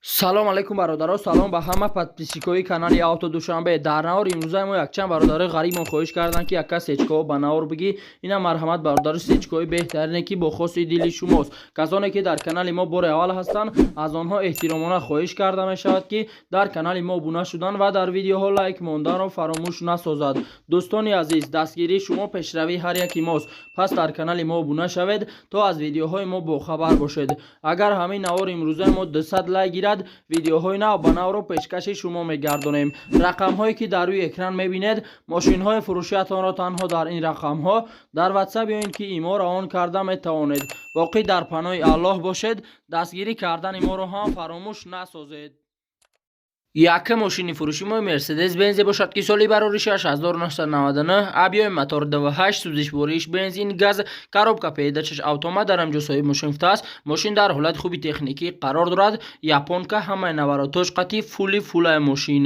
Салом алейкум, бародаро, салом ба ҳама подписчикои канали Авто Душанбе. Дар навор имрӯзаи мо якчанд бародарои ғарибмон хоҳиш карданд, ки яка сечкаҳо ба навор бигӣ. Ина, марҳамат, бародари, сечкаҳои беҳтарине, ки бо хоси дили шумост. Касоне ки дар канали мо бори аввал ҳастанд, аз онҳо эҳтиромона хоҳиш карда мешавад, ки дар канали мо обуна шудан ва дар видеоҳо лайк монданро фаромӯш насозад. Дӯстони азиз, дастгирии шумо пешравии ҳар яки мост, пас дар канали мо обуна шавед, то аз видеоҳои мо бохабар бошед. Агар ҳамин навори имрӯзаи мо 200 лайк гирад, видеоҳои нав ба навро пешкаши шумо мегардонем. Рақамҳое ки дар рӯи экран мебинед, мошинҳои фурӯшиятонро танҳо дар ин рақамҳо дар Ватсап ё ин ки Имо равон карда метавонед. Боқӣ дар паноҳи Аллоҳ бошед, дастгирӣ кардани моро ҳам фаромӯш насозед. Якум мошини фурӯши мо Мерседес Бензе бошад, ки соли барори 1999, объёми мотор 28, сӯзишвориш бензин, газ, коробка ПД6 автомат. Дар ҳамҷо соҳиби мошин гуфтааст, мошин дар ҳолати хуби техникӣ қарор дорад, японка, ҳамаи наворотош қати фули фулаи мошин.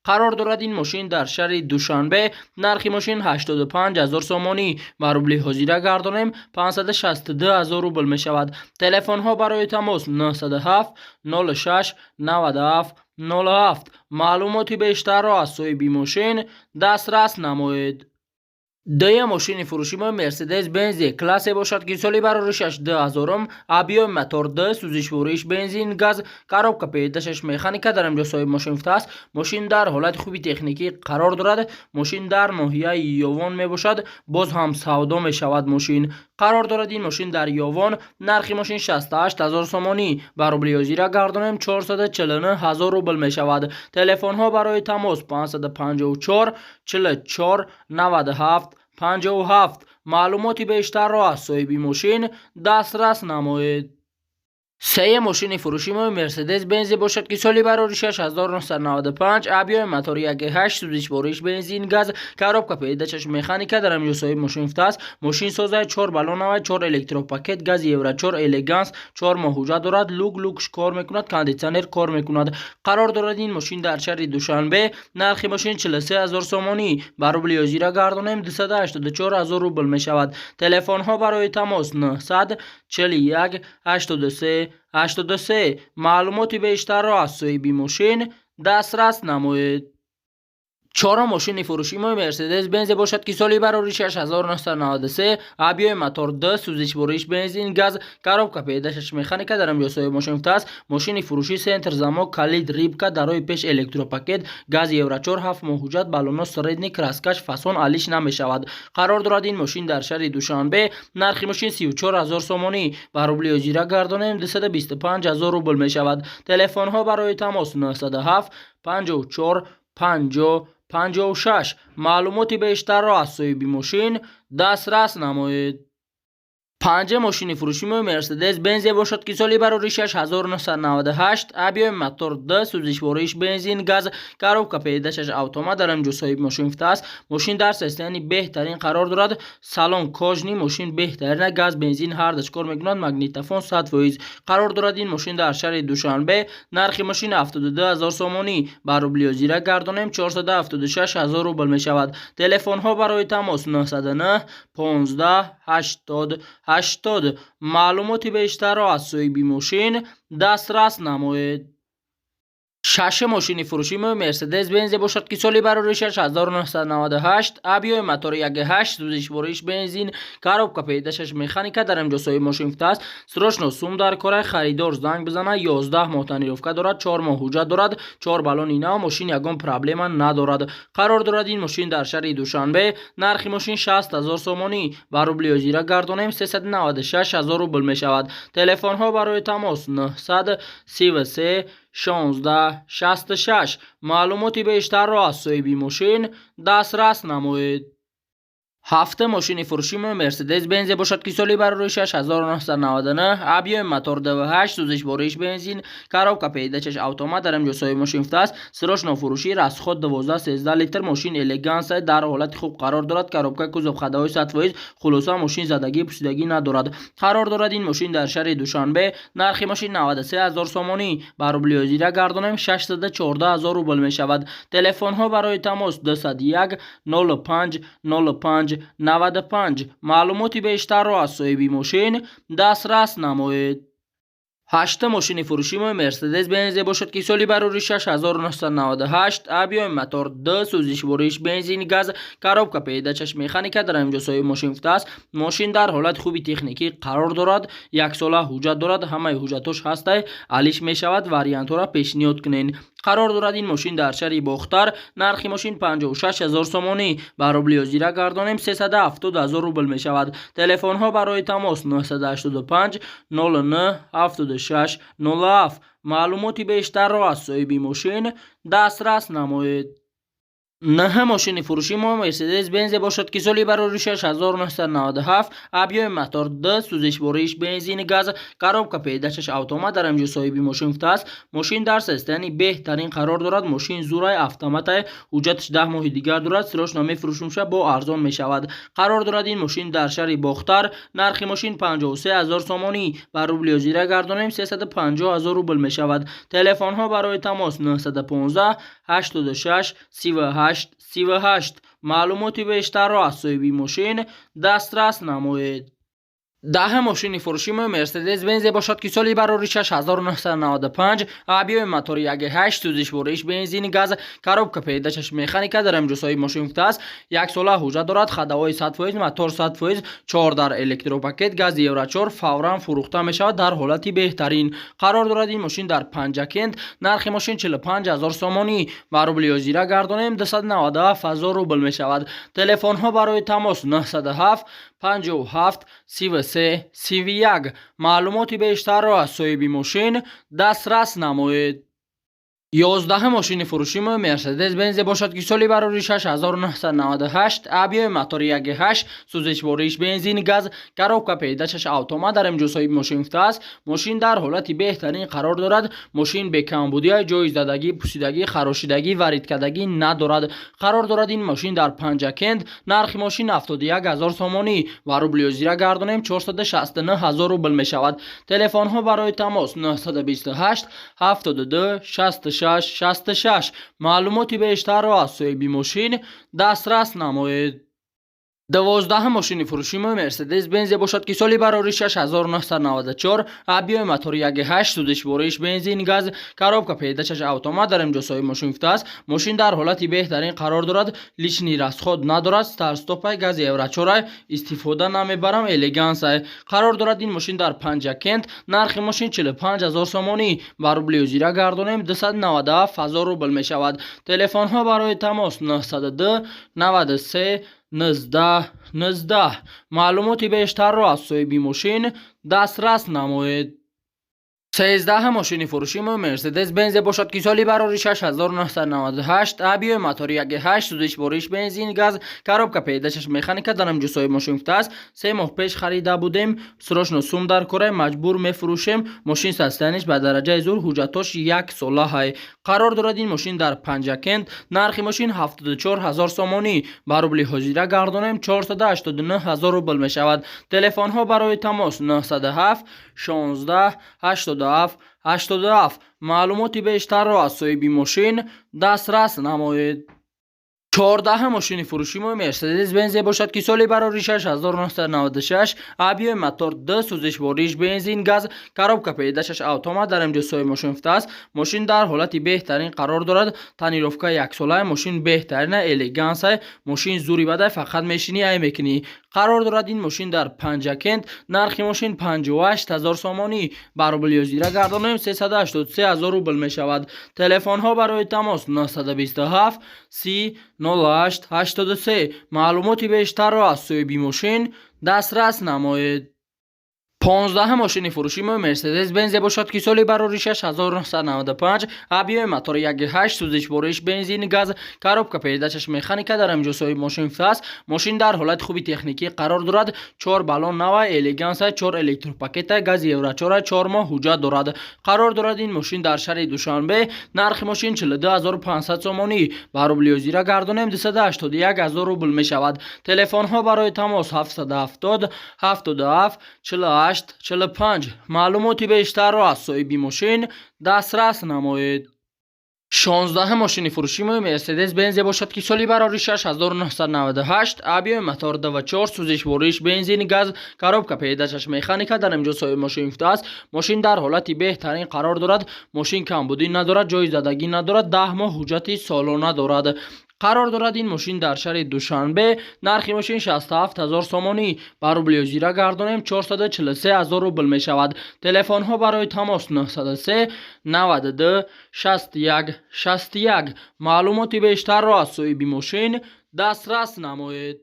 Қарор дорад ин мошин дар шаҳри Душанбе. Нархи мошин 85 ҳазор сомонӣ, ба рубли ҳозира гардонем, 562 ҳазор рубл мешавад. Телефонҳо барои тамос 907 06 97 07. Маълумоти бештарро аз соҳиби мошин дастрас намоед. Дуюм мошини фурӯши мо Мерседес Бенз Е-классе бошад, ки соли бароришаш 2000, объёми мотор 2, сӯзишвориш бензин, газ, коробка ПД6 механика. Дар инҷо соҳиби мошин гуфтааст, мошин дар ҳолати хуби техникӣ қарор дорад. Мошин дар ноҳияи Ёвон мебошад, боз ҳам савдо мешавад мошин. Қарор дорад ин мошин дар Ёвон. Нархи мошин 68 ҳазор сомонӣ, ба рубли ҳозира гардонем, 449 ҳазор рубл мешавад. Телефонҳо барои тамос 554 44 97 57. Маълумоти бештарро аз соҳиби мошин дастрас намоед. Сеюм мошини фурӯши мо Мерседес Бензе бошад, ки соли бароришаш 1995, объёми мотори 1.8, сӯзишвориш бензин, газ, коробка ПД6 механика. Дар ҳамҷо соҳиби мошин гуфтааст, мошин созаи, чор баллонавай, чор электропакет, гази Евро 4, элеганс, 4 моҳ ҳуҷҷат дорад, люкш кор мекунад, кондитсионер кор мекунад. Қарор дорад ин мошин дар шаҳри Душанбе. Нархи мошин 43 ҳазор сомонӣ, ба рубли ҳозира гардонем, 284 ҳазор рубл мешавад. Телефонҳо барои тамос 900 41 83 83. Маълумоти бештарро аз соҳиби мошин дастрас намоед. Чорум мошини фурӯши мо Мерседес Бензе бошад, ки соли бароришаш 1993, объёми мотор 2, сӯзишвориш бензин, газ, коробка ПД6 механика. Дар ҳамҷо соҳиби мошин гуфтааст, мошини фурӯшӣ, центр замок, калид рыбка, дар роҳи пеш электропакет, газ Евро 4, 7 моҳ ҳуҷҷат, баллоно средний, краскаш фасон, алиш намешавад. Қарор дорад ин мошин дар шаҳри Душанбе. Нархи мошин 34 ҳазор сомонӣ, ба рубли ҳозира гардонем, 225 ҳазор рубл мешавад. Телефонҳо барои тамос 907 54 50 56. Маълумоти бештарро аз соҳиби мошин дастрас намоед. Панҷум мошини фурӯши мо Мерседес Бензе бошад, ки соли бароришаш 1998, объёми мотор 2, сӯзишвориш бензин, газ, коробка ПД6 автомат. Дар ҳамҷо соҳиби мошин гуфтааст, мошин дар состоянии беҳтарин қарор дорад, салон кожаный, мошин беҳтарина, газ, бензин ҳардаш кор мекунад, магнитофон 100%. Қарор дорад ин мошин дар шаҳри Душанбе. Нархи мошин 72 ҳазор сомонӣ, ба рубли ҳозира гардонем, 476 ҳазор рубл мешавад. Телефонҳо барои тамос 909 15 80 80. Маълумоти бештарро аз соҳиби мошин дастрас намоед. Шашум мошини фурӯши мо Мерседес Бензе бошад, ки соли бароришаш 1998, объёми мотори 1.8, сӯзишвориш бензин, коробка ПД6 механика. Дар инҷо соҳиби мошин гуфтааст, срочно сум дар кора, харидор занг бизана. 11 моҳ тонировка дорад, 4 моҳ ҳуҷҷат дорад, чор баллони нав, мошин ягон проблема надорад. Қарор дорад ин мошин дар шаҳри Душанбе. Нархи мошин 60 ҳазор сомонӣ, ба рубли ҳозира гардонем, 396 ҳазор рубл мешавад. Телефонҳо барои тамос 933 16 66. Маълумоти бештарро аз соҳиби мошин дастрас намоед. Ҳафтум мошини фурӯши мо Мерседес Бензе бошад, ки соли бароришаш 1999, объёми мотор 28, сӯзишвориш бензин, коробка ПД6 автомат. Дар инҷо соҳиби мошин гуфтааст, срочно фурӯшӣ, расход 12-13 литр, мошин элегансай, дар ҳолати хуб қарор дорад, коробка, кузов ходовой 100%, хулоса, мошин задагӣ пусидагӣ надорад. Қарор дорад ин мошин дар шаҳри Душанбе. Нархи мошин 93 ҳазор сомонӣ, ба рубли ҳозира гардонем, 614 ҳазор рубл мешавад. Телефонҳо барои тамос 201 05 05 95. Маълумоти бештарро аз соҳиби мошин дастрас намоед. Ҳашта мошини фурӯши мо Мерседес Бензе бошад, ки соли барори 6998, объёми мотор д, сӯзишвориш бензин, газ, коробка передачаш механика. Дар ҳаминҷо соҳиби мошин гуфтааст, мошин дар ҳолати хуби техникӣ қарор дорад, яксола ҳуҷҷат дорад, ҳамаи ҳуҷҷатош ҳастай, алиш мешавад, вариантҳоро пешниҳод кунед. Қарор дорад ин мошин дар шаҳри Бохтар. Нархи мошин 56 ҳазор сомонӣ, ба рубли ҳозира гардонем, 370 ҳазор рубл мешавад. Телефонҳо барои тамос 985 09 76 07. Маълумоти бештарро аз соҳиби мошин дастрас намоед. Наҳ мошини фурӯши мо Мерседес Бензе бошад, ки соли барори 6997, объёми мотор д, сӯзишвориш бензин, газ, коробка передачаш автомат. Дар ҳаминҷо соҳиби мошин гуфтааст, мошин дар состоянии беҳтарин қарор дорад, мошин зурай, автоматай, ҳуҷҷаташ 10 моҳи дигар дорад, срочно мефурӯшумша, бо арзон мешавад. Қарор дорад ин мошин дар шаҳри Бохтар. Нархи мошин 53 ҳазор сомонӣ, ба рубли ҳозира гардонем, 350 ҳазор рубл мешавад. Телефонҳо барои тамос 915 86 38 38. Маълумоти бештарро аз соҳиби мошин дастрас намоед. Даҳ мошини фурӯши мо Мерседес Бензе бошад, ки соли барори 6995, объёми мотори 1.8, сӯзишвориш бензин, газ, коробка передачаш механика. Дар ҳаминҷо соҳиби мошин гуфтааст, яксола ҳуҷҷат дорад, ходовой 100%, мотор 100%, чор дар электропакет, гази Евро 4, фавран фурӯхта мешавад, дар ҳолати беҳтарин қарор дорад ин мошин дар Панҷакент. Нархи мошин 45 ҳазор сомонӣ, ба рубли ҳозира гардонем, 297 ҳазор рубл мешавад. Телефонҳо барои тамос 907 57 33 31. Маълумоти бештарро аз соҳиби мошин дастрас намоед. 11 мошини фурӯши мо Мерседес Бензе бошад, ки соли барори 6998, объёми мотори 1.8, сӯзишвориш бензин, газ, коробка передачаш автомат. Дар инҷо соҳиби мошин гуфтааст, мошин дар ҳолати беҳтарин қарор дорад, мошин бекамбудия, ҷои задагӣ, пусидагӣ, харошидагӣ, вариткардагӣ надорад. Қарор дорад ин мошин дар Панҷакент. Нархи мошин 71 ҳазор сомонӣ, ва рубли ҳозира гардонем, 469 ҳазор рубл мешавад. Телефонҳо барои тамос 928 72 66 66. Маълумоти бештарро аз соҳиби мошин дастрас намоед. 12 мошини фурӯши мо Мерседес Бензе бошад, ки соли барори 6994, объёми мотори 1.8, сӯзишвориш бензин, газ, коробка передачаш автомат. Дар инҷо соҳиби мошин гуфтааст, мошин дар ҳолати беҳтарин қарор дорад, лишний расход надорад, старт-стопай, гази Евро 4, истифода намебарам, элегансай. Қарор дорад ин мошин дар Панҷакент. Нархи мошин 45 ҳазор сомонӣ, ба рубли ҳозира гардонем, 297 ҳазор рубл мешавад. Телефонҳо барои тамос 902 93 19 19. Маълумоти бештарро аз соҳиби мошин дастрас намоед. 13 мошини фурӯши мо Мерседес Бензе бошад, ки соли барори 6998, объёми мотори 1.8, сӯзишвориш бензин, газ, коробка передачаш механика. Дар инҷо соҳиби мошин гуфтааст, 3 моҳ пеш харида будем, срочно сум дар кора, маҷбур мефурӯшем. Мошин состояниш ба дараҷаи зур, ҳуҷҷатош як солаҳай. Қарор дорад ин мошин дар Панҷакент. Нархи мошин 74 ҳазор сомонӣ, ба рубли ҳозира гардонем, 489 ҳазор рубл мешавад. Телефонҳо барои тамос 907 16 87 87. Маълумоти бештарро аз соҳиби мошин дастрас намоед. 14 мошини фурӯши мо Мерседес Бензе бошад, ки соли барори 6996, объёми мотор д, сӯзишвориш бензин, газ, коробка передачаш автомат. Дар инҷо соҳиби мошин гуфтааст, мошин дар ҳолати беҳтарин қарор дорад, тонировка яксолаи, мошин беҳтарина, элегансай, мошин зури бадай, фақат мешинӣ, ай мекунӣ. Қарор дорад ин мошин дар Панҷакент. Нархи мошин 58 ҳазор сомонӣ, ба рубли ҳозира гардонем, 383 ҳазор рубл мешавад. Телефонҳо барои тамос 927 30 08 83. Маълумоти бештарро аз соҳиби мошин дастрас намоед. 15 мошини фурӯши мо Мерседес Бензе бошад, ки соли барори 6995, объёми мотори 1.8, сӯзишвориш бензин, газ, коробка передачаш механика. Дар инҷо соҳиби мошин гуфтааст, мошин дар ҳолати хуби техникӣ қарор дорад, чор баллон нава, элегансай, чор электропакета, гази Евро 4, 4 моҳ ҳуҷҷат дорад. Қарор дорад ин мошин дар шаҳри Душанбе. Нархи мошин 42 500 сомонӣ, ба рубли ҳозира гардонем, 281 ҳазор рубл мешавад. Телефонҳо барои тамос 770 77 48 45. Маълумоти бештарро аз соҳиби мошин дастрас намоед. 16-ум мошини фурӯшии мо Мерседес Бензе бошад, ки соли бароришаш 1998, объёми мотор 2,4, сӯзишвориш бензин, газ, коробка передачаш механика. Дар инҷо соҳиби мошин гуфтааст, мошин дар ҳолати беҳтарин қарор дорад, мошин камбудӣ надорад, ҷои задагӣ надорад, 10 моҳ ҳуҷҷати солона дорад. Қарор дорад ин мошин дар шаҳри Душанбе. Нархи мошин 67 ҳазор сомонӣ, ба рубли ҳозира гардонем, 443 ҳазор рубл мешавад. Телефонҳо барои тамос 903 92 61 61. Маълумоти бештарро аз соҳиби мошин дастрас намоед.